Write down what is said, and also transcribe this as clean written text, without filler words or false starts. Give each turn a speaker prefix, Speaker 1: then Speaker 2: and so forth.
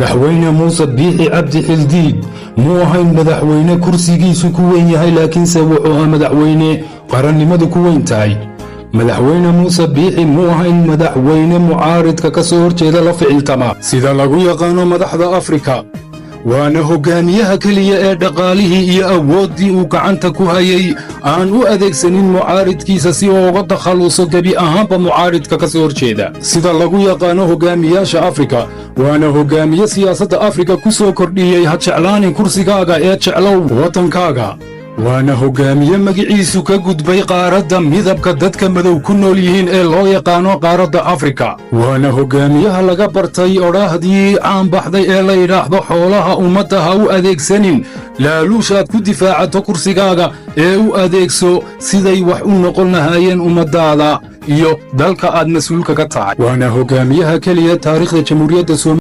Speaker 1: Madaxweyne Muuse Biixi Cabdi Xildiid muu ahayn madaxweyne kursigiisu ku weyn yahay, laakiinse wuxuu ahaa madaxweyne qarannimadu ku weyn tahay. Madaxweyne Muuse Biixi muu ahayn madaxweyne mucaaridka ka soo horjeeda la ficiltama, sida lagu yaqaano madaxda Afrika. Waana hoggaamiyaha keliya ee dhaqaalihii iyo awooddii uu gacanta ku hayay aan u adeegsanin mucaaridkiisa si uu uga takhalluso gebi ahaanba mucaaridka ka soo horjeeda, sida lagu yaqaano hoggaamiyaasha Afrika. Waana hoggaamiye siyaasadda Afrika ku soo kordhiyey ha jeclaanin kursigaaga ee jeclow waddankaaga. Waana hoggaamiye magiciisu ka gudbay qaaradda midabka dadka madow ku nool yihiin ee loo yaqaano qaaradda Afrika. Waana hoggaamiyaha laga bartay odhaahdii caanbaxday ee la yidhaahdo: "Xoolaha ummadda ha u adeegsanin laaluushaad ku difaacato kursigaaga, ee u adeegso siday wax u noqon lahaayeen ummaddaada iyo dalka aad mas-uulka ka tahay." Waana hoggaamiyaha keliya taariikhda Jamhuuriyadda.